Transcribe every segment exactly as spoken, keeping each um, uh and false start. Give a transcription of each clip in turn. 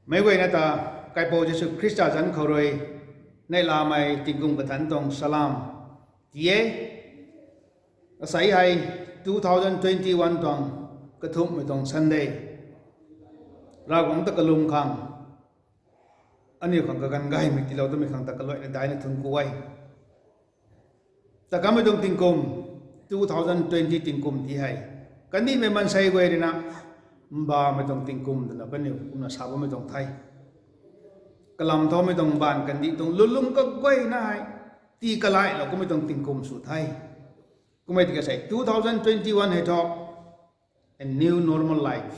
Meic guayna ta, Kaipouc Jisu Khrista zanc khou rui neihlamei tingkum kathanc tuang salam ti e. Asei hei two thousand twenty one tuang kathumhmei tuang Sunday, Ravguangc ta kalum khang, aniu khang kaganv gaymei tiilou twmei khang ta kaluaina daina thuanc ku e. Ta kamei tuang tingkum, two thousand twenty tingkum ti hei, kandihmei maansei guay rui na mbamei tuang tingkum twna kaniw kumna sa bammei tuang the. Kalam thaumei tuang mbaanv kandih tuang lwnlung kaguayna hei tii kalailou kummei tuang tingkum sw the. Kummei tiki sei two thousand twenty one hei thu a new normal life,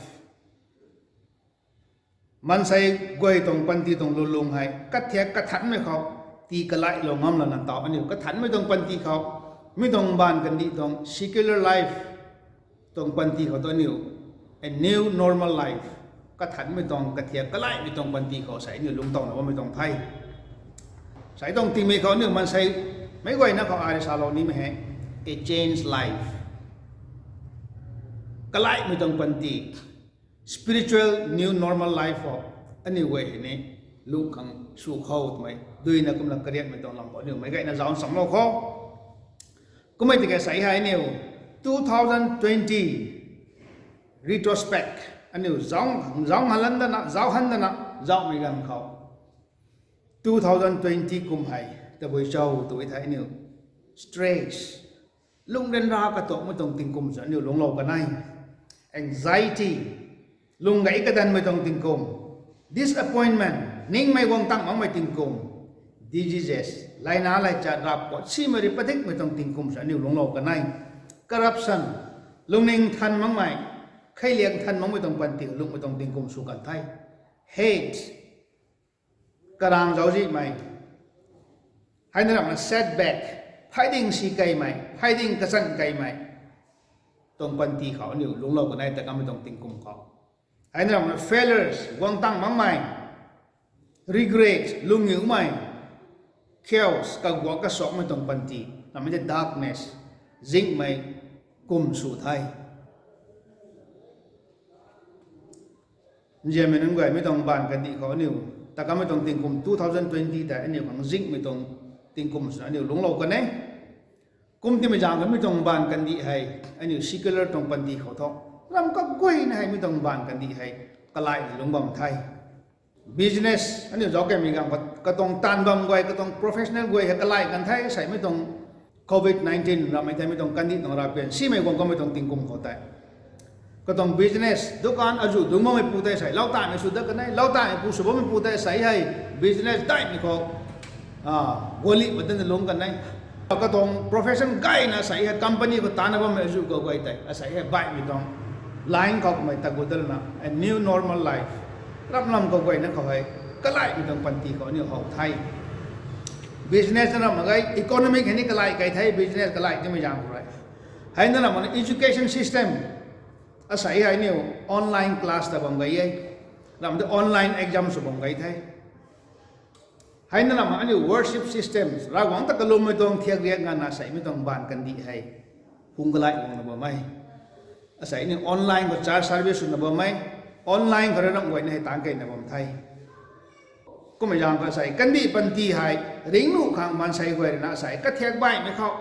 maansei guay tuang panty tuang lwnlung hei kathiak kathanmei khou tii kalailou ngam lana taw aniu kathanmei tuang panty khou, mi tuang mbaanv kandih tuang secular life tuang panty khou tu aniu a new normal life, kathanmei tuang kathiak kalaimei tuang panty khou sei aniu lungc towna bammei tuang the. Sei tuang tingmei khou aniu maansei meic guayna khou ai rui salou nimei hei a change life, kalaimei tuang panty, spiritual new normal life khou aniu guay hei ni lungc khang sw khou twmei duina kumna kariakmei tuang lam khou aniu meic guayna zauc nchamlou khou. Kummei tiki sei hei aniu two thousand twenty retrospect aniu zauc, zauc halan dana, zauc han dana, zaucmei ganv khou two thousand twenty kum hei tabui cho tw thei aniu stress, lungh ryanra katuakmei tuang tingkum sw aniu lungclou kan e. Anxiety, lung gay kadanmei tuang tingkum, disappointment, ningmei guang tang makmei tingkum, diseases, laina laichat rap khou simei rui padikmei tuang tingkum sw aniu lungclou kan e. Corruption, lungning than makmei, kheiliak than makmei tuang panty lungmei tuang tingkum sw kan the. Hate, karang zauczihmei, hei na ramna setback, phaiding si keymei, phaiding kachan keymei tuang panty khou aniu lungclou kan e ta kamei tuang tingkum khou. Hei na ramna failures, guang tang makmei, regrets, lungiumei, chaos, kaguak kasuakmei tuang panty, namei tei darkness, zingmei kum sw the. Nzianmei nunc guay, mi tuang mbaanv kandih khou aniu ta kamei tuang tingkum two thousand twenty tei aniu khang zingmei tuang tingkum swna aniu lungclou kan e. Kum timei zaeng kha mi tuang mbaanv kandih hei aniu secular tuang panty khou thu ram kaguayna hei mi tuang mbaanv kandih hei kalaina lungc bam the. Business aniu zauc keymei ganv katuang taanv bam guay, katuang professional guay hei kalai kan the. Sei mi tuang covid nineteen ramei tei mi tuang kandih tuang ravpian simei guang kamei tuang tingkum khou tei katuang business dukan azuh dungc makmeipu tei sei lou taimei sw dat kan e, lou taimeipu sw bammeipu tei sei hei business daihmei khou guali pat tana lungc kan e. Katuang profession gayna sei hei company khou tana bammei azuh kaguay tei asei hei baihmei tuang line khou kamei tagut dat lana a new normal life, ramlam kaguayna khou hei kalaimei tuang panty khou aniu how the. Business na ram mak ge, economic hei ni kalai kei the, business kalai timei zaeng khou rui. Hei na ram mak na education system, asei hei aniu online class ta bam gay e, ram tei online exam sw bam gay the. Hei na ram mak aniu worship system, Ravguangc ta kalummei tuang thiak riak nganvna seimei tuang mbaanv kandih hei phungc kalai guangna bam e. Asei aniu online khou church service swna bam e, online khou rui ramh guayna hei tangc keyna bam the. Kummei zaeng khou asei kandih panty hei ringcnuh khang maansei guay rui na asei kathiak baihmei khou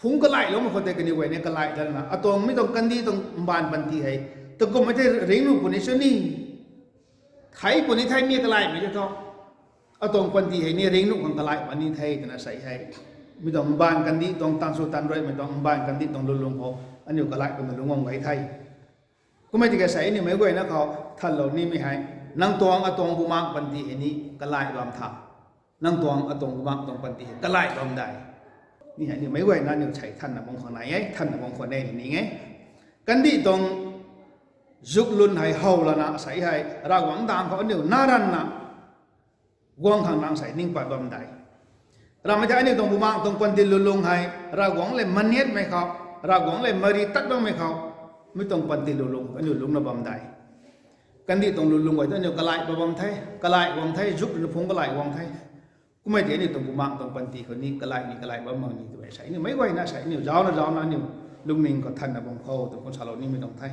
phungc kalailoumei khou tei kaniw guay ni kalai dat lana atuang mi tuang kandih tuang mbaanv panty hei takummei thei ringcnuh puni sw ni, thei puni thei mi kalaimei tei thu atuang panty hei ni ringcnuh khang kalai pat ni the twna sei hei mi tuang mbaanv kandih tuang taanv sw taanv ruimei tuang mbaanv kandih tuang lwnlung khou aniu kalai kumna lungc guang gay the. Kummei tiki sei aniu meic guayna khou thanlou nimei hei, nang tuang atuang bumaengc panty hei ni kalai bam tha, nang tuang atuang bumaengc tuang panty hei kalai bam dai. Ni hei aniu meic guayna aniu sei thanna bam khwan nai e, thanna bam khwan e ni e. Kandih tuang zuklun hei how lana asei hei Ravguangc daeng khou aniu na ranvna guang khang nang sei ning pat bam dai. Ramhmei thei aniu tuang bumaengc tuang panty lwnlung hei Ravguangc lev maniatmei khou, Ravguangc lev mari tat bammei khou, mi tuang panty lwnlung aniu lungcna bam dai. Kandih tuang lwnlung guay ta aniu kalai pat bam the, kalai guang the, zuk rui na phungc kalai guang the. Kummei tei aniu tuang bumaengc tuang panty khou ni kalai ni kalai bam mak ni twmei sei aniu meic guayna sei aniu zauna zauna aniu lungning khou thanna bam khou twmei kum salou nimei tuang the.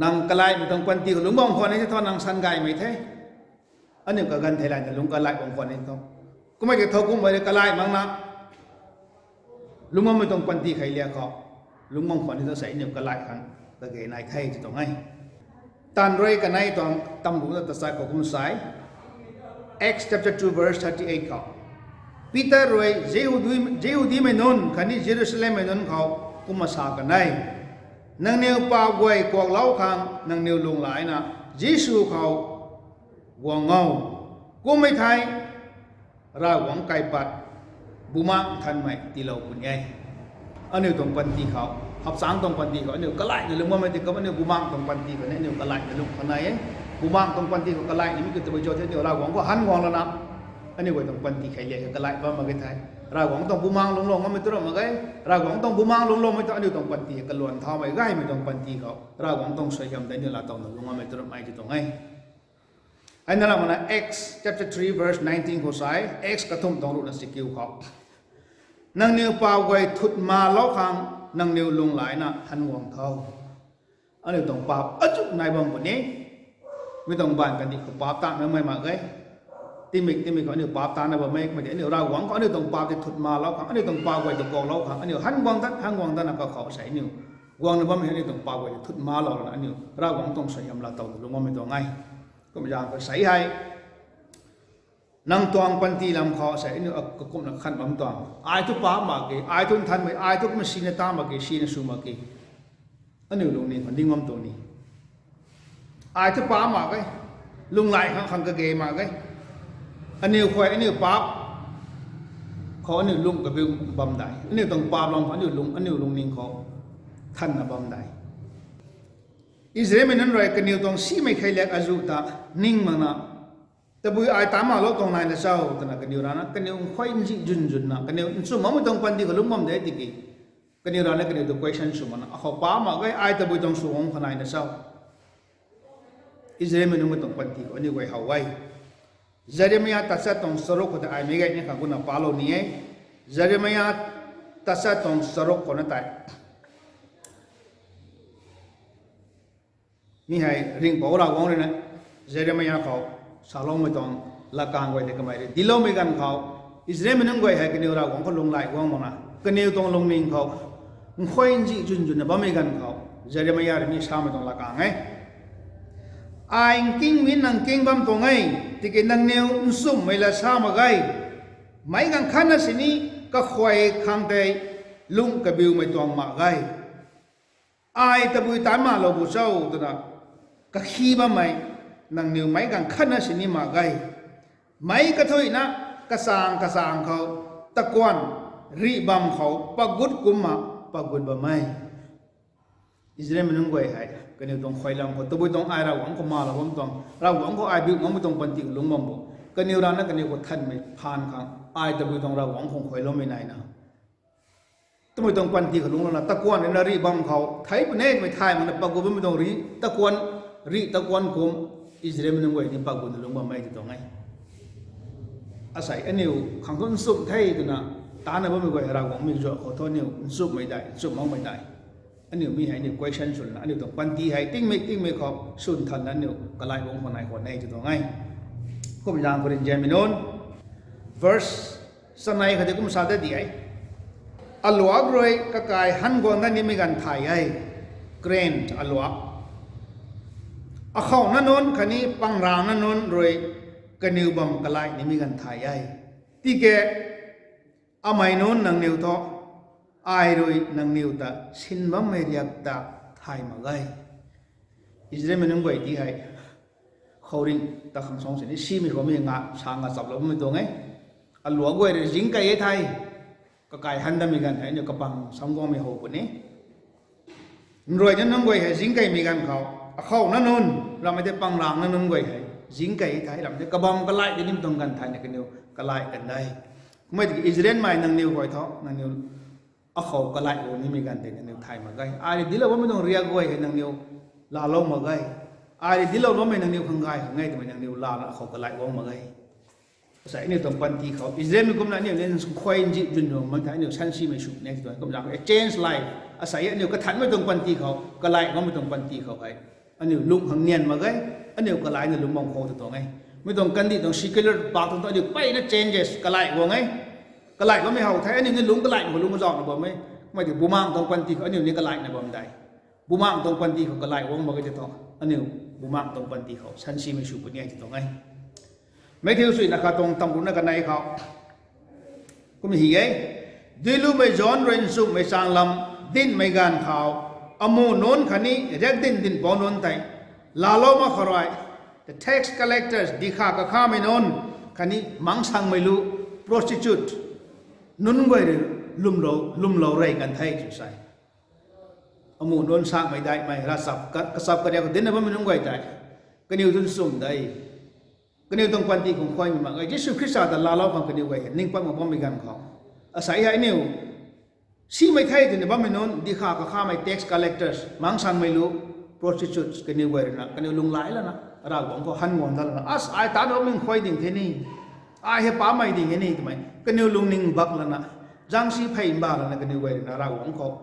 Nang kalaimei tuang panty khou lungc bam khwan ni the thu nang san gaymei the. Aniu kaganv theilayna lungc kalai bam khwan ni thu, kummei ke thow kummei rui kalai makna lungc bammei tuang panty khei liak khou, lungc bam khwan ni thu sei aniu kalai khang kage nai the tw tuang e. Taanv rui kanei tuang tamruhc ta tachat khou kum sa e, Acts chapter two verse thirty-eight khou, Peter rui Jihudi, Jihudimei nunc khatni Jerusalemmei nunc khou kumna sa kan e, nangniw paap guay kuaklou khang nangniw lunghlaicna Jisu khou guang o. Kummei thei Ravguangc kaipat Bumaengh Nthanmei tiilou puni e. Aniu tuang panty khou, hapchangc tuang panty khou aniu kalaina lungc bammei ti kum aniu Bumaengh tuang panty khou ni aniu kalaina lungc khang nai e. Bumaengh tuang panty khou kalaina mi kiu tabui cho the, aniu Ravguangc khou han guang lana aniu guay tuang panty khei liak khe kalai bam mak ge thei, Ravguangc tuang Bumaengh lungclou ngammei tu ram mak ge. Ravguangc tuang Bumaengh lungcloumei tu aniu tuang panty kaluan thaumei gaymei tuang panty khou Ravguangc tuang suaihiam tei aniu laatowna lungc ngammei tu ram mak ge tw tuang e. Aina ram mana Acts chapter three verse nineteen khou sa e, Acts kathumh tuang ruhna sikiu khou, nangniw paap guay thut malou khang nangniw lunghlaicna han guang tho. Aniu tuang paap azuh nai bam puni. Mi tuang baanv kandih khou paap taanv makmei mak ge. Tingmik tingmik khou aniu paap taanvna bammei mak ge. Aniu Ravguangc khou aniu tuang paap tei thut malou khang, aniu tuang paap guay ta kuaklou khang aniu han guang dat, han guang datna kakhou sei aniu guangna bammei aniu tuang paap guay tei thut malou lana aniu Ravguangc tuang suaihiam laatowna lungc bammei tuang e. Kum zaeng khou sei hei, nang tuang panty lam khou sei aniu kakumna khan bam tuang, ai thu paap mak ge, ai thu nthanmei, ai thu kumna sina ta mak ge, sina sw mak ge, aniu lungning khou ning bam tuang ni. Ai thu paap mak ge, lunghlaic khang khang kage mak ge. Aniu khuay aniu paap khou aniu lungh kabiu bam dai, aniu tuang paap lam khou aniu lung, aniu lungning khou thanna bam dai. Israelmei nunc rui kaniw tuang simei khei liak azuh ta ning makna, tabui ai taanv malou tuang naina cho twna kaniw rana kaniw nkhuay nzih zwn zwnna kaniw nchumh makmei tuang panty khou lungc bam de tiki, kaniw rana kaniw ta question sw makna, akhou paap mak ge, ai tabui tuang sw guang khou naina cho? Israelmei nunc mei tuang panty khou aniu guay how e. Jeremia tachat tuang charuk khou tei ai meic gay ni khang kumna palou ni e. Jeremia tachat tuang charuk khou na tei mi hei ringhpouc Ravguangc rui na Jeremia khou saloumei tuang latkaeng guay tei kamei rui dincloumei ganv khou, Israelmei nunc guay hei kaniw Ravguangc khou lunghlaic guang makna kaniw tuang lungning khou nkhuay nzih zwn zwnna bammei ganv khou, Jeremia rui mi samei tuang latkaeng e. Ai nkingmei nang king bam tuang e, tiki nangniw nchumhmei la sa mak ge. Meic ganv khatna sini kakhuay khang tei lungh kabiumei tuang mak ge. Ai tabui taanv malou bu cho twna kakhi bammei nangniw meic ganv khatna sini mak ge. Meic kathuicna kachang kachang khou takuanh rih bam khou pagut kumcna pagut bam e. Israelmei nunc guay hei kaniw tuang khuay lam khou tabui tuang ai Ravguangc khou malou bam tuang, Ravguangc khou ai biu makmei tuang panty khou lungc bam bo. Kaniw rana kaniw khou thanmei phaan khang ai tabui tuang Ravguangc khou khuayloumei naina twmei tuang panty khou lungclouna takuanh rui na rih bam khou thei puni twmei thay makna pagut bammei tuang rih takuanh, rih takuanh kum Israelmei nunc guay ni pagutna lungc bam e tw tuang e. Asei aniu khang thu nchumh the twna taanna bammei guay Ravguangc mikzuak khou thu aniu nchumhmei dai, nchumh makmei dai. Aniu mi hei aniu question swna aniu tuang panty hei tingmik tingmik khou swn thanna aniu kalai guang khou nai khwan e tw tuang e. Kum zaeng khou rui Nzianmei nunc verse chanei khat tei kum sa ta di e. Aluak rui kakai han guang dat nimei ganv thay e. Crane aluak. Akhouna nunc khatni pangrangna nunc rui kaniw bam kalai nimei ganv thay e. Tiki amei nunc nangniw thu ai rui nangniw ta sin bammei riak ta thay mak ge. Israelmei nunc guay ti hei khouringh ta khang suang sini simei khou mi nga sa nga chaplou bammei tuang e. Aluak guay rui zingkei e thei, kakai han datmei ganv hei aniu kapang sam guangmei how puni. Nruai nunc guay hei zingkeimei ganv khou, akhouna nunc rammei tei pangrangna nunc guay hei zingkei thei rammei tei kabam kalai di nim tuang ganv thayna kaniw kalai kan de. Kummei tiki Israelmei nangniw guay thu nangniw akhou kalai guang nimei ganv tei nangniw thay mak ge. Ai rui dinclou bammei tuang riak guay hei nangniw laalou mak ge. Ai rui dinclou bammei nangniw khang gay khang e twmei nangniw lana akhou kalai guang mak ge. Asei aniu tuang panty khou Israelmei kumna aniu ni nkhuay nzih zwn zwn mak thei aniu sansimei sw ne tw tuang e. Kum zaeng khou change life, asei aniu kathanmei tuang panty khou, kalai guangmei tuang panty khou hei aniu lungh khang nian mak ge. Aniu kalaina lungc bam khou tw tuang e. Mi tuang kandih tuang secular path tuang tu aniu peyna changes kalai guang e. Kalai bammei how the, aniu ni lungc kalai khou lungc zauhna bam e. Kummei tiki bumaengc tuang panty khou aniu ni kalaina bam de. Bumaengc tuang panty khou kalai guang mak ge tei thu, aniu bumaengc tuang panty khou sansimei sw puni e ti tuang e. Matthew suina khat tuang tamruhna kanei khou kum hi e. Duilumei John rui nchumhmei chaeng lam dinhmei ganv khou, amuh nunc khatni riakdanv dinhpouc nunc tei laalou mak khou rui, the tax collectors, dikha kakhamei nunc khatni mangsangmei lu, prostitute nunc guay rui lwmlou, lwmlou rey kan the tw sa e. Amuh nunc sakmei daihmei, ravchap ka, kachap kariak khou dinna bammei nunc guay tei kaniw thu nchumh de. Kaniw tuang panty khou khuaymei mak ge. Jisu Khrista ta laalou khang kaniw guay hei ning pat mak bammei ganv khou, asei hei aniu simei the twna bammei nunc, dikha kakhamei, tax collectors, mangsangmei lu, prostitutes, kaniw guay ruina kaniw lunghlaic lana Ravguangc khou han guang dat lana, as ai taanv bammei khuay ding the ni, ai hei pamei ding e ni twmei kaniw lungning bak lana, zaengsi phey mba lana kaniw guay ruina Ravguangc khou,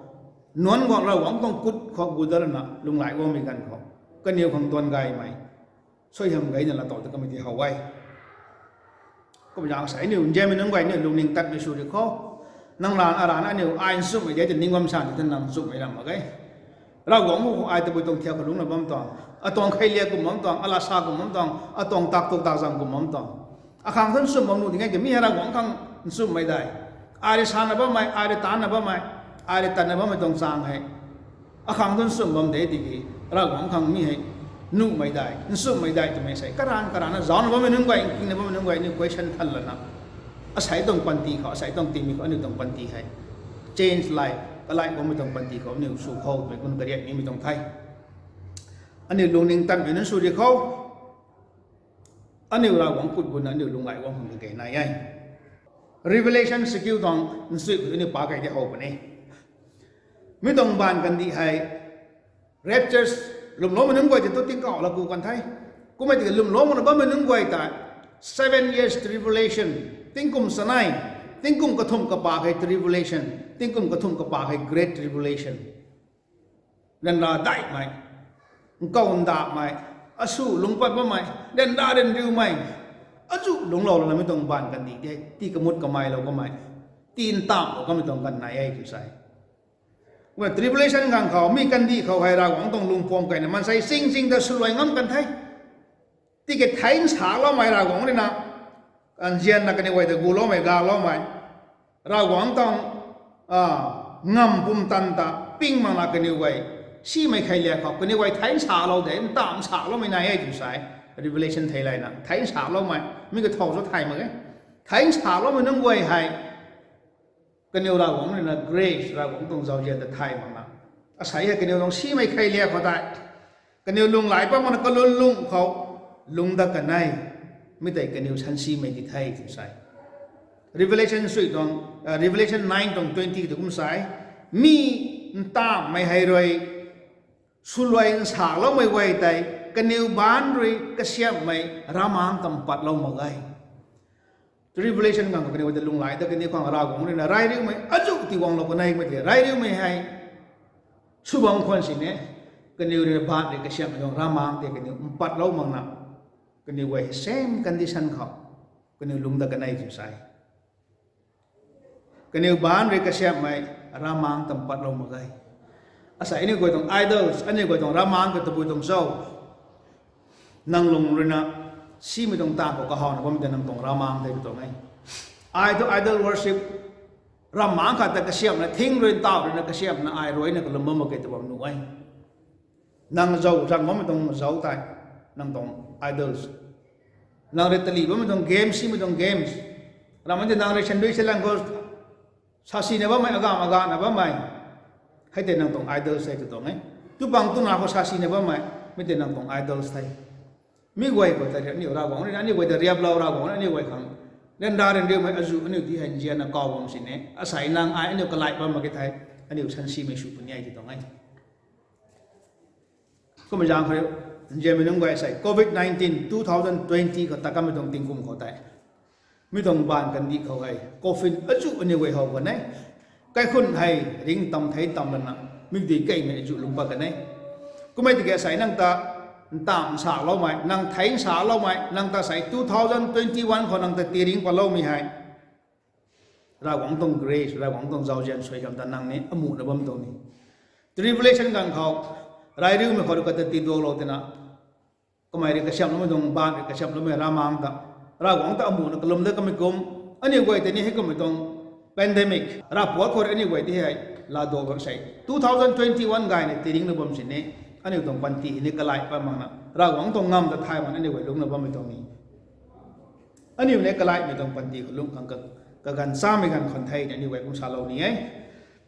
nunc guang Ravguangc tuang kut khou gu dat lana lunghlaic guangmei ganv khou, kaniw khang duan gaymei suaihiam gayna laatow ta kamei ti how e. Kum zaeng sa aniu nzianmei nunc guay, aniu lungning tatmei sw ri khou, nang rana arana aniu ai nchumhmei de tw ning bam san ti ta nang nchumhmei ram mak ge. Ravguangc khou ai tabui tuang thiak khou lungcna bam tuang, atuang kheiliak kum bam tuang, alasa kum bam tuang, atuang tak tuk tak zang kum bam tuang, akhang thu nchumh bam nuh ding e ki, mi hei Ravguangc khang nchumhmei de. Ai rui sana bammei, ai rui taanna bammei, ai rui tatna bammei tuang chaeng hei akhang thu nchumh bam de tiki, Ravguangc khang mi hei nuhmei de, nchumhmei de twmei sei karan karana zaucna bammei nunc guay, nkingna bammei nunc guay, aniu question than lana, asei tuang panty khou, asei tuang tingmei khou aniu tuang panty hei change life kalai guangmei tuang panty khou aniu sw khou twmei kum kariak nimei tuang the. Aniu lungning tatmei nunc sw ri khou, aniu Ravguangc kut guna aniu lunghlaic guang khang kage nai e. Revelation sikiu tuang nchuih khou aniu pa kei di how puni. Mi tuang mbaanv kandih hei raptures, lwmloumei nunc guay tei tu tingkauh la ku kan the. Kummei tiki lwmlou makna bammei nunc guay tei seven years tribulation, tingkum chanei, tingkum kathumh kapak hei tribulation, tingkum kathumh kapak hei great tribulation. Ryanra daihmei, nkou ndauhmei, asu lungc pat bammei, ryanra ryanriumei, azu lungclou lana mi tuang mbaanv kandih tei tii kamut kameilou kamei, tii ntamhlou kamei tuang kan nai e tw sa e. Kumna tribulation ganv khou, mi kandih khou hei Ravguangc tuang lungpuam keyna maansei sing sing ta swluai ngam kan the. Tiki thei nsakloumei Ravguangc ruina, nzianna kaniw guay ta guloumei, galoumei, Ravguangc tuang, a, ngamv pumtan ta ping makna kaniw guay, simei kheiliak khou kaniw guay thei nsaklou de, ntamv nsakloumei nai e tw sa e. Revelation thei layna thei nsakloumei mi kathow cho thay mak e. Thei nsakloumei nunc guay hei kaniw Ravguangc ruina grace, Ravguangc tuang zauzian ta thay makna, asei hei kaniw tuang simei kheiliak khou tei kaniw lunghlaic pat makna kalun lung khou lungc dat kan e. Mi tei kaniw sansimei ti the tw sa e. Revelation sui tuang, a, Revelation nine tuang twenty tu kum sa e, mi ntamhmei hei rui swluai nsakloumei guay tei kaniw baanc rui kasiamhmei ravmaengc ta mpatlou mak ge. Tribulation ganv khou kaniw guay ta lunghlaic ta kaniw khang Ravguangc ruina reyriumei azu tii guanglou kan e. Kummei tiki reyriumei hei sw bam khwan sini, kaniw rui baanc rui kasiamhmei tuang ravmaengc tei kaniw mpatlou makna, kaniw guay hei same condition khou kaniw lungc dat kan e tw sa e. Kaniw baanc rui kasiamhmei ravmaengc ta mpatlou mak ge. Asei aniu guay tuang idols, aniu guay tuang ravmaengc khou tabui tuang cho? Nang lung ruina simei tuang taanv khou kahawna bammei ta nang tuang ravmaengc tei tw tuang e. Ai thu idol worship, ravmaengc khat ta kasiamhna, thing rui, ntaw ruina kasiamhna ai ruina kalum bam mak ge tw bam nuh e. Nang zauc zang bammei tuang zauc tei nang tuang idols. Nang rui tali bammei tuang games, simei tuang games, ramh tei nang rui sandui salang khou sasina bammei, agamv agana bammei, hei tei nang tuang idols tei tw tuang e. Tupang tuna khou sasina bammei, mi tei nang tuang idols tei. Mi guay khou tei aniu Ravguangc ruina aniu guay ta riaplou, Ravguangc ruina aniu guay khang ryanra ryanriumei azu aniu ti hei nzianna kaw bam sini, asei nang ai aniu kalai pat mak ge thei, aniu sansimei sw puni e ti tuang e. Kummei zaeng khou, nzianmei nunc guay sei, covid nineteen two thousand twenty khou ta kamei tuang tingkum khou tei, mi tuang mbaanv kandih khou hei coffin azu aniu guay how kan e. Kaikhun hei ringc tam thei tam lana, mikdui keymei azu lungc pat kan e. Kummei tiki asei nang ta ntamv saloumei, nang thei saloumei, nang ta sei two thousand twenty one khou nang ta tiringc paloumei hei Ravguangc tuang grace, Ravguangc tuang zauzian suaihiam ta nang ni amuhna bam tuang ni. Tribulation ganv khou, rai riumei khou rui kata tiduaklou tina, kamei rui kasiamhloumei tuang, baanv rui kasiamhloumei ravmaengc ta, Ravguangc ta amuhna kalum dat kamei kum, aniu guay tei ni hei kummei tuang pandemic, ravpuat khou rui aniu guay tei hei laaduak bam sei two thousand twenty one gayna tiringcna bam sini, aniu tuang panty hei ni kalai pat makna Ravguangc tuang ngam ta thay makna aniu guay lungcna bammei tuang ni. Aniu ni kalaimei tuang panty khou lungc khang ka, kaganv chamei ganv khwan the ni aniu guay kum salou ni e.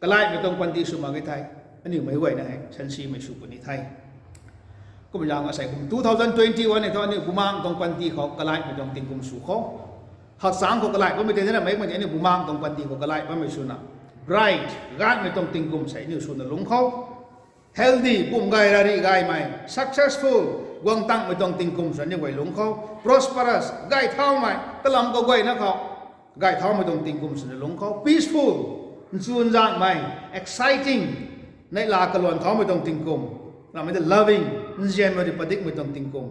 Kalaimei tuang panty sw mak ge thei, aniu meic guayna hei sansimei sw puni the. Kum zaeng asei kum two thousand twenty one ni thu aniu bumaengc tuang panty khou kalaimei tuang tingkum sw khou, hakchang khou kalai bammei tei na meic guay ni aniu bumaengc tuang panty khou kalai bammei swna, bright, gaymei tuang tingkum sei aniu swna lungc khou, healthy, pum gay rari gaymei, successful, guang tangmei tuang tingkum sw aniu guay lungc khou, prosperous, gay thaumei, kalam kaguayna khou gay thaumei tuang tingkum swna lungc khou, peaceful, nchunzakmei, exciting, neihla kaluan thaumei tuang tingkum, ramei ta loving, nzianmei rui padikmei tuang tingkum,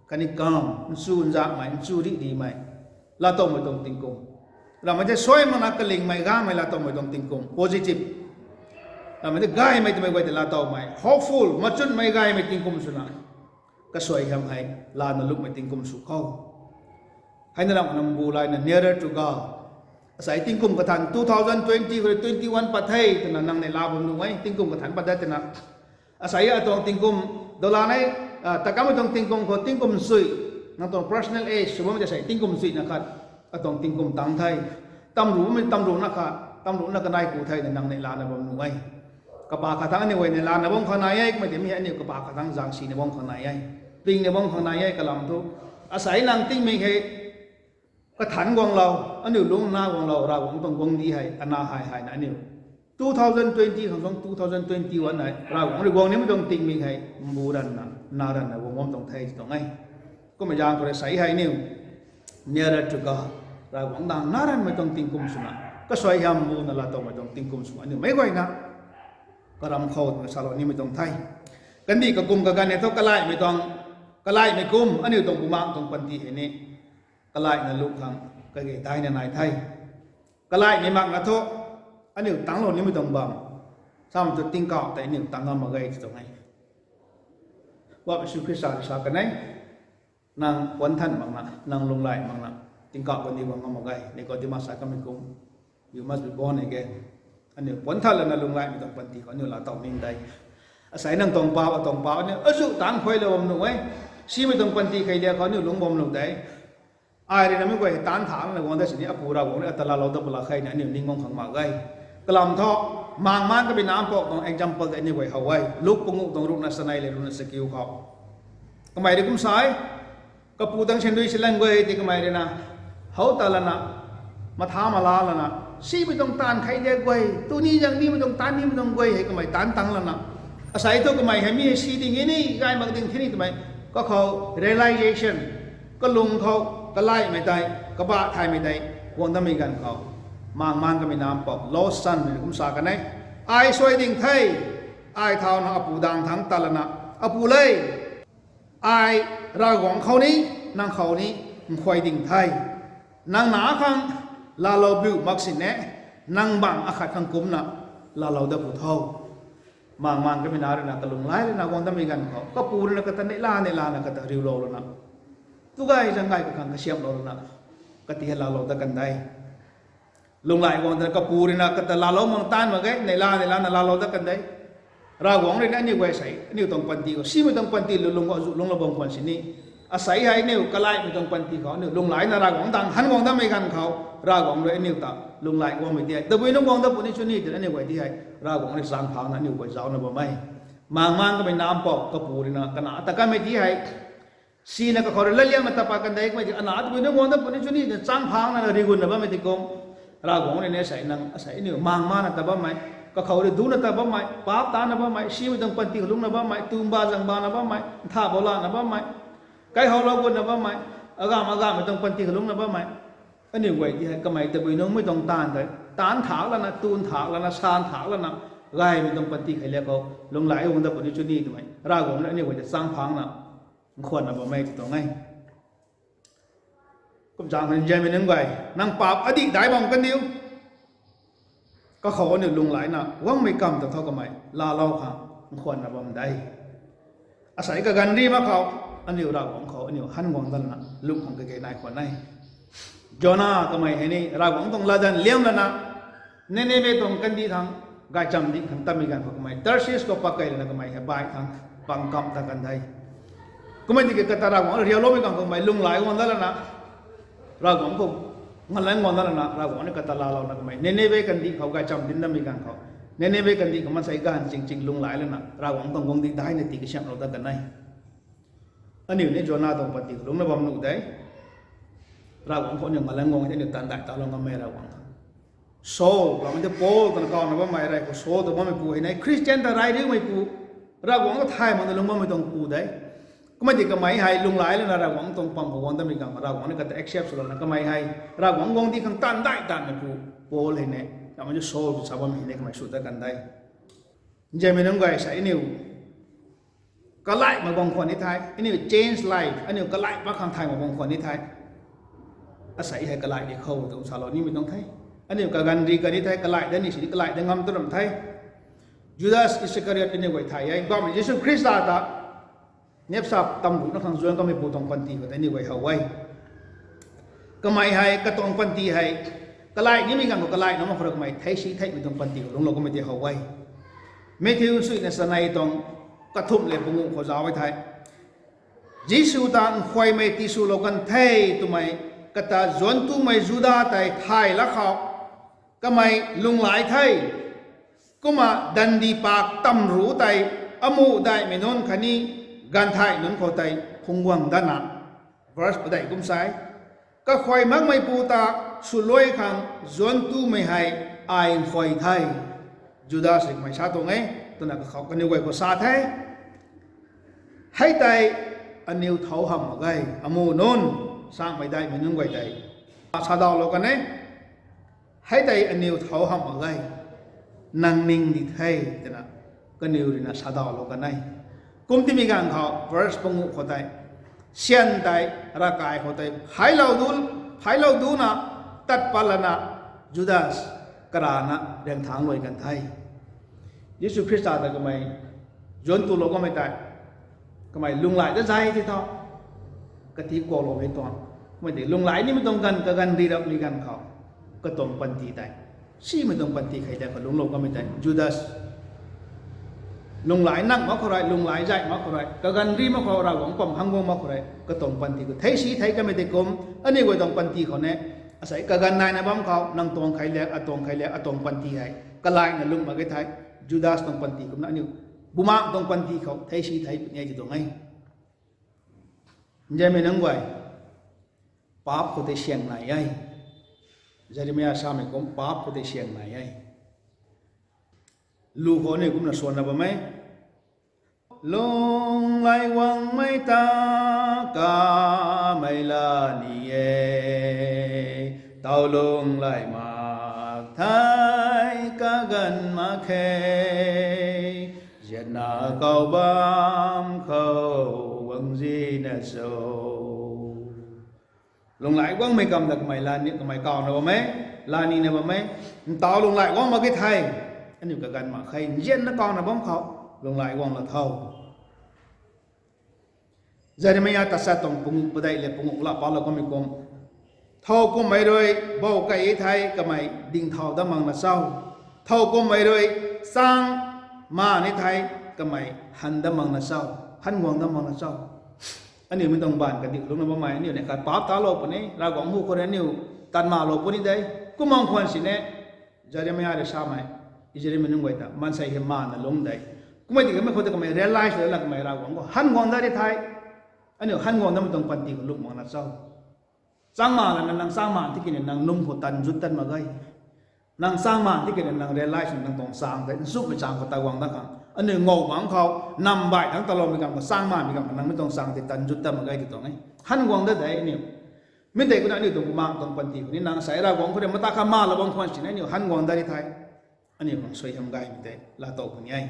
khatni calm, nchunzakmei, nchu ri rimei, laatowmei tuang tingkum, ramei tei suai makna kalingmei gaymei laatowmei tuang tingkum, positive, ramei tei gaymei twmei guay tei laatowmei, hopeful, machunmei gaymei tingkum swna kasuaihiam hei lana lukmei tingkum sw khou, heina ram nang bu layna nearer to God. Asei tingkum kathanc two thousand twenty khou rui twenty one pat the twna nang neihla bam nuh e, tingkum kathanc pat dat twna. Asei atuang tingkum, dola nei, takammei tuang tingkum khou tingkum chuy, nang tuang personal age sw bammei ta sei tingkum chuyna khat, atuang tingkum tang the. Tamruhmei tamruhna khat, tamruhna kanei ku the twna nang neihlana bam nuh e. Kapa khat thangc aniu guay neihlana bam khang nai e, kummei tei mi hei aniu kapa khat thangc zaeng sina bam khang nai e, pingna bam khang nai e kalam thu. Asei nang tingmik hei kathanc guanglou, aniu lungc na guanglou, Ravguangc tuang guangcdic hei ana hei hei na aniu two thousand twenty khang tuang two thousand twenty one hei Ravguangc rui guang nimei tuang tingmik hei mbu ranvna, na ranvna guang bam tuang the tuang e. Kummei zaeng khou rui sei hei aniu nearer to God, Ravguangc dang na ranvmei tuang tingkum swna, kasuaihiam buna laatowmei tuang tingkum swna aniu meic guayna karam khou twna salou nimei tuang the. Kandih kakum kaganv e thu kalaimei tuang, kalaimei kum aniu tuang bumaengc tuang panty hei ni kalaina luk khang kage daina nai the. Kalaimei makna thu aniu tanglou nimei tuang bam, samei thu tingkauh tei aniu tang ngam mak ge tw tuang e. Pu Jisu Khrista rui sa kan e, nang puanc than makna, nang lunghlaic makna tingkauh kandih bam ngam mak ge. Nicodemus sa kamei kum, you must be born again. Aniu puanc than lana lunghlaicmei tuang panty khou aniu laatow ning de. Asei nang tuang paap, atuang paap aniu azuh taanc khuailou bam nuh e. Simei tuang panty khei liak khou aniu lungc bam nuh de. Ai rui na meic guay hei taanc thangc lana guang dat sini Apu Ravguangc rui ata laalou dat pwlak khe na aniu ning guang khang mak ge. Kalam thu, Maengmaan Kabi Nac Mpouh tuang example tei aniu guay how e. Luk panguh tuang ruhna chanei le ruhna chakiu khou, kamei rui kum sa e, kapu tang sandui silan guay tei kamei rui na how ta lana, matha mala lana, simei tuang taanv khei liak guay, tuni zaeng nimei tuang taanc nimei tuang guay hei kamei taanc tang lana, asei thu kamei hei mi hei si ding e ni, gay mak ding the ni twmei kakhou realization, kalung khou kalaimei tei, kabah thaymei tei guang datmei ganv khou, Maengmaan Kabi Nac Mpouh lost son rui kum sa kan e, ai suai ding the, ai thauna apu dang thangc tat lana, Apu le, ai Ravguangc khou ni, nang khou ni nkhuay ding the. Nang na khang laalou biu mak sini, nang bang akhat khang kumcna laalou dat pu tho. Maengmaan Kabi Nac rui na kalung lai rui na guang datmei ganv khou, kapu rui na kata neihla neihlana kata riulou lana, tu gay zaeng gay kakhang kasiamhlou lana, kati hei laalou dat kan de. Lunghlaic guang tana kapu rui na kata laalou mang taanv mak ge, neihla neihlana laalou dat kan de. Ravguangc rui na aniu guay sei, aniu tuang panty khou, simei tuang panty lulung khou azuh lungclou bam khwan sini, asei hei aniu kalaimei tuang panty khou aniu lunghlaic na Ravguangc dang han guang datmei ganv khou, Ravguangc rui aniu ta lunghlaic guangmei ti hei tabui nunc guang dat puni chu ni twna aniu guay ti hei Ravguangc rui chaeng phangna aniu guay zaucna bam e. Maengmaan Kabi Nac Mpouh kapu rui na kanac ta kanmei ti hei sina kakhou rui latliangna ta pat kan de, kummei ti anac tabui nunc guang dat puni chu ni twna chaeng phangna rigunna bammei ti kum, Ravguangc rui ni asei nang, asei aniu maengmaanna ta bammei, kakhou rui duna ta bammei, paap tana bammei, simei tuang panty khou lungcna bammei, tumba zangbana bammei, ntha boulana bammei, kaihowlou gutna bammei, agamv agamvmei tuang panty khou lungcna bammei, aniu guay ti hei kamei tabui nungmei tuang taanv tei taanc thak lana, tun thak lana, san thak lana, gaymei tuang panty khei liak khou lunghlaic guang dat puni chu ni twmei Ravguangc rui aniu guay ta chaeng phangna Nkhwanna bammei ti tuang e. Kumzang khou nzianmei nunc guay, nang paap adih dai bam kandiu. Kakhou aniu lunghlaina guangmei kam ta tho kamei laalou khang nkhwanna bam de. Asei kaganv ri mak khou, aniu Ravguangc khou aniu han guang datna lung khang kage nai khwan e. Jona kamei hei ni Ravguangc tuang latdanv liam lana, Nineveh tuang kandih thang gaychamv dih khang tatmei ganv khou kamei Tarshish khou pakei lana kamei hei baih thang pang kam ta kan de. Kumna tiki kata Ravguangc rialoumei ganv khou kamei lunghlaic guang dat lana, Ravguangc khou ngalan guang dat lana, Ravguangc ni kata laalouna kamei Nineveh kandih khou gaychamv dinc datmei ganv khou, Nineveh kandih khou maansei ganv ching ching lunghlaic lana Ravguangc tuang guangcdic daina tii kasiamhlou dat kan e. Aniu ni Jona tuang panty khou lungcna bam nuh de. Ravguangc khou aniu ngalan guang the, aniu taanv dai talou ngammei Ravguangc khang. Saul, lamei tei Paul twna kawna bammei rey khou Saul ta bammeipu hei ni Khristian ta rey riumeipu, Ravguangc ta thay makna lung bammei tuang pu de. Kumna tiki kamei hei lunghlaic lana Ravguangc tuang pang khou guang datmei ganv khou Ravguangc ni kata accept swlouna kamei hei Ravguangc guangcdic khang taanv dai tanmeipu Paul hei ni, lamei tei Saul tw sa bammei hei ni kamei sw dat kan de. Nzianmei nunc guay, asei aniu kalaih mak bam khwan ni the, aniu change life, aniu kalaih mak khang thay mak bam khwan ni the. Asei hei kalaih di khou twna salou nimei tuang the. Aniu kaganv ri kan ni the, kalaih dat ni sini kalaih dat ngam tu ram the. Judas Iscariot aniu guay thay e, bammei Jisu Khrista ta nepsa tamruhna khang zuan kameipu tuang panty khou tei aniu guay how e. Kamei hei katuang panty hei kalaih nimei ganv khou kalaih na mak khou rui kamei thei si theihmei tuang panty khou lungclou kamei tei how e. Matthew suina chanei tuang kathumh le panguh khou zauc e the. Jisu ta nkhuaymei tiswlou kan the twmei kata zuanc tumei Juda tei thay la khou, kamei lunghlaic the. Kumna dandi pak tamruh tei amuh daihmei nunc khatni ganvthay nunc khou tei phungc guang datna, verse padeih kum sa e, kakhuay makmeipu ta swluai khang zuanc tumei hei ai nkhuay the. Judas rui kamei sa tuang e, twna kakhou kaniw guay khou sa the. Hei tei aniu thau hamh mak ge, amuh nunc, sangmei daihmei nunc guay tei sadawlou kan e. Hei tei aniu thau hamh mak ge, nang ning di the, twna kaniw ruina sadawlou kan e. Kum timei ganv khou verse panguh khou tei, syan tei ravkai khou tei phaiclou du, phaiclou duna tat pat lana Judas karana riangthangc luai kan the. Jisu Khrista ta kamei zuanc tulou kamei tei, kamei lunghlaic dat zay ti tho, kati kuaklou hei tuang, kamei tei lunghlaic nimei tuang ganv, kaganv ri rapmei ganv khou, katuang panty tei, simei tuang panty khei tei khou lungclou kamei tei Judas lunghlaic nang mak khou rui, lunghlaic zay mak khou rui, kaganv ri mak khou, Ravguangc pam han guang mak khou rui, katuang panty khou thei si thei kamei tei kum, aniu guay tuang panty khou ni, asei kaganv naina bam khou nang tuang khei lak, atuang khei lak, atuang panty hei kalaihna lung mak ge the. Judas tuang panty kumna aniu bumaengh tuang panty khou thei si thei puni e ti tuang e. Nzianmei nunc guay, paap khou tei syang nai e. Jeremia samei kum paap khou tei syang nai e. Lu khou aniu kumna swanna bam e. Lunghlaic guangmei ta kamei la ni e, taw lunghlaic mak thei kaganv mak khe, zianna kau bam khou guang zina cho. Lunghlaic guangmei kam ta kamei la ni, kamei kawna bam e, la nina bam e, ntaw lunghlaic guang mak ge the, aniu kaganv mak khe, nzianna kawna bam khou, lunghlaic guang la tho. Jeremia tachat tuang panguh padeih le panguh la palou kamei kum, thow kummei rui bou kai e thei kamei dingthaw dat makna cho, thow kummei rui chang ma ni thei kamei han dat makna cho, han guang dat makna cho. Aniu mi tuang baanv kadiu lungna bammei, aniu ni khat paap talou puni, Ravguangc hu khou rui aniu tanmalou puni de. Kumna khwan sini, Jeremia rui samei, Israelmei nunc guay ta maansei hei mana lungc de. Kummei tiki kamei khou ta kamei realize lana kamei Ravguangc khou han guang dat ri thei, aniu han guang datmei tuang panty khou lung makna cho. Chang ma lana nang chang ma tiki ni nang num khou tan zut tan mak ge. Nang chang ma tiki ni nang realize nang tuang chang tei nchumhmei chang khou ta guang dat khang, aniu ngow bangc khou nam baih tangc taloumei ganv khou chang mamei ganv khou nang mi tuang chang tei tan zut tan mak ge ti tuang e. Han guang dat de aniu. Mi tei kumna aniu tuang bumaengh tuang panty khou ni nang asei Ravguangc khou rui mata kha malou bam khwan sini aniu han guang dat ri thei, aniu khang suaihiam gaymei tei laatow puni e.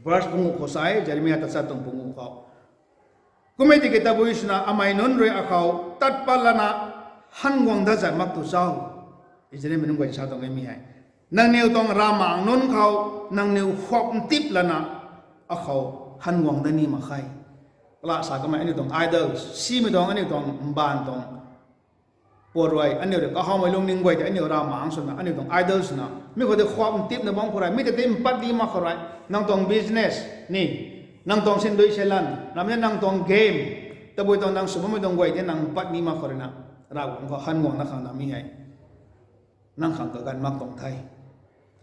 Verse panguh khou sa e, Jeremia tachat tuang panguh khou, Kummei tiki tabui swna amei nunc rui akhou tat pat lana han guang dat zat mak tu cho? Israelmei nunc guay sa tuang e mi hei. Nangniw tuang ravmaengc nunc khou nangniw khwap ntip lana akhou han guang dat ni mak khe. Kala sa kamei aniu tuang idols, simei tuang aniu tuang mbaanv tuang puat rui, aniu rui kahawmei lungning guay tei aniu ravmaengc swna, aniu tuang idols swna, mi khou tei khwap ntipna bam khou rui, mi ta tei mpat di mak khou rui, nang tuang business ni, nang tuang sindui selan, ramna nang tuang game, tabui tuang nang sw bammei tuang guay tei nang mpat ni mak khou ruina, Ravguangc khou han guangna khang na mi hei nang khang kaganv mak tuang the.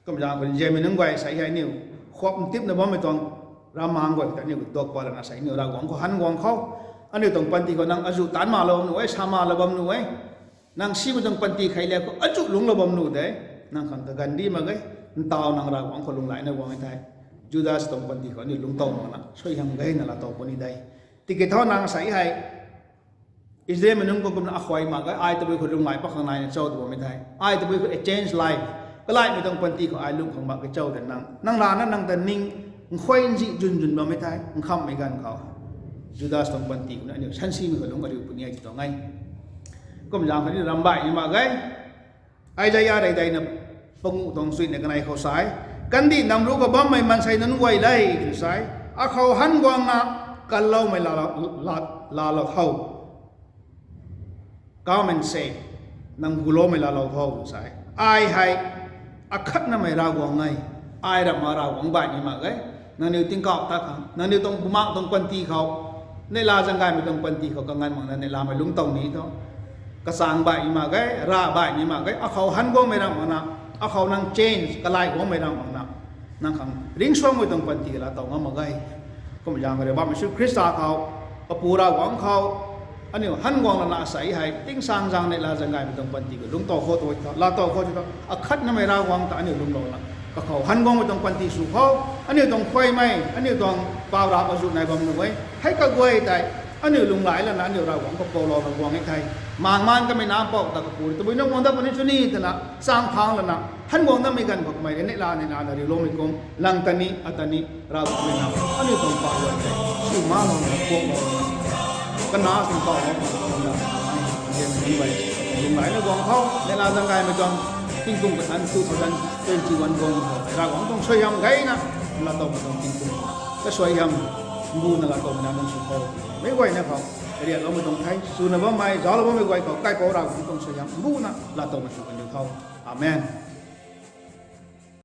Kumzaeng khou Israelmei nunc guay sa hei aniu khwap ntipna bammei tuang ravmaengc guay ta aniu duak pat lana sa aniu Ravguangc khou han guang khou, aniu tuang panty khou nang azuh taanc mak lou bam nuh e, sa mak lou bam nuh e. Nang simei tuang panty khei le khou azuh lungclou bam nuh de. Nang khang kaganv di mak ge. Ntaw nang Ravguangc khou lunghlaicna guang e thei, Judas tuang panty khou aniu lungctow makna suaihiam gayna laatow puni de. Tiki thu nang sa hei Israelmei nunc khou kumna akhuay mak ge, ai tabui khou lunghlaic pat khang naina cho tw bammei thei, ai tabui khou a change life, kalaihmei tuang panty khou ai lungh khang mak ge cho de nang, nang rana nang ta ning nkhuay nzih zun zun bammei thei, nkhamhmei ganv khou Judas tuang panty khou na aniu sansimei khou lungc ariu puni e ti tuang e. Kumzaeng khou ni ramh baih ni mak ge. Isaia rey deina panguh tuang chuina kanei khou sa e, kandih namru khou bammei maansei nunc guay le, tw sa e, akhou han guangna kanloumei laa, laa, laalou tho. Come and say, nang guloumei laalou tho, tw sa e. Ai hei akhatnamei Ravguangc e, ai ramh ma Ravguangc baih ni mak ge. Nangniw tingkauh ta khang, nangniw tuang bumaengc tuang panty khou, neihla zaeng gaymei tuang panty khou kanganv makna neihlamei lungctow ni tho. Kachang baih ni mak ge, rav baih ni mak ge, akhou han guangmei ramh makna, akhou nang change kalaih guangmei ramh makna, nang khang ringcsuangmei tuang panty laatow ngam mak ge. Kumzaeng khou rui bammei Jisu Khrista khou, Apu Ravguangc khou aniu han guang lana sa hei tingsaengzaeng neihla zaeng gaymei tuang panty khou lungctow khou tu, laatow khou tu, akhatnamei Ravguangc ta aniu lungclouna, kakhou han guangmei tuang panty sw khou, aniu tuang khuaymei, aniu tuang pau rap azuh nai bam nuh e. Hei kaguay tei aniu lunghlaic lana aniu Ravguangc khou poulouna guang e thei, maengmaan kamei nac pou ta kapuri tabui nunc guang dat puni cho ni twna chang thangc lana, han guang datmei ganv khou kamei rui neihla neihla na riuloumei kum, nang ta ni, ata ni, Ravguangc rui na aniu tuang pau guay tei sw ma louna, kuaklouna, kanac sw kaulouna, lunghlaicna guang khou, neihla zaeng gaymei tuang tingkum kathan two thousand twenty-one guang khou Ravguangc tuang suaihiam gayna laatowmei tuang tingkum, kasuaihiam mbuna laatowmei na nunc sw khou, meic guayna khou riakloumei tuang the. Swna bammei, zauclou bammei guay khou kaipouc Ravguangc tuang suaihiam mbuna laatowmei sw kan diu tho. Amen.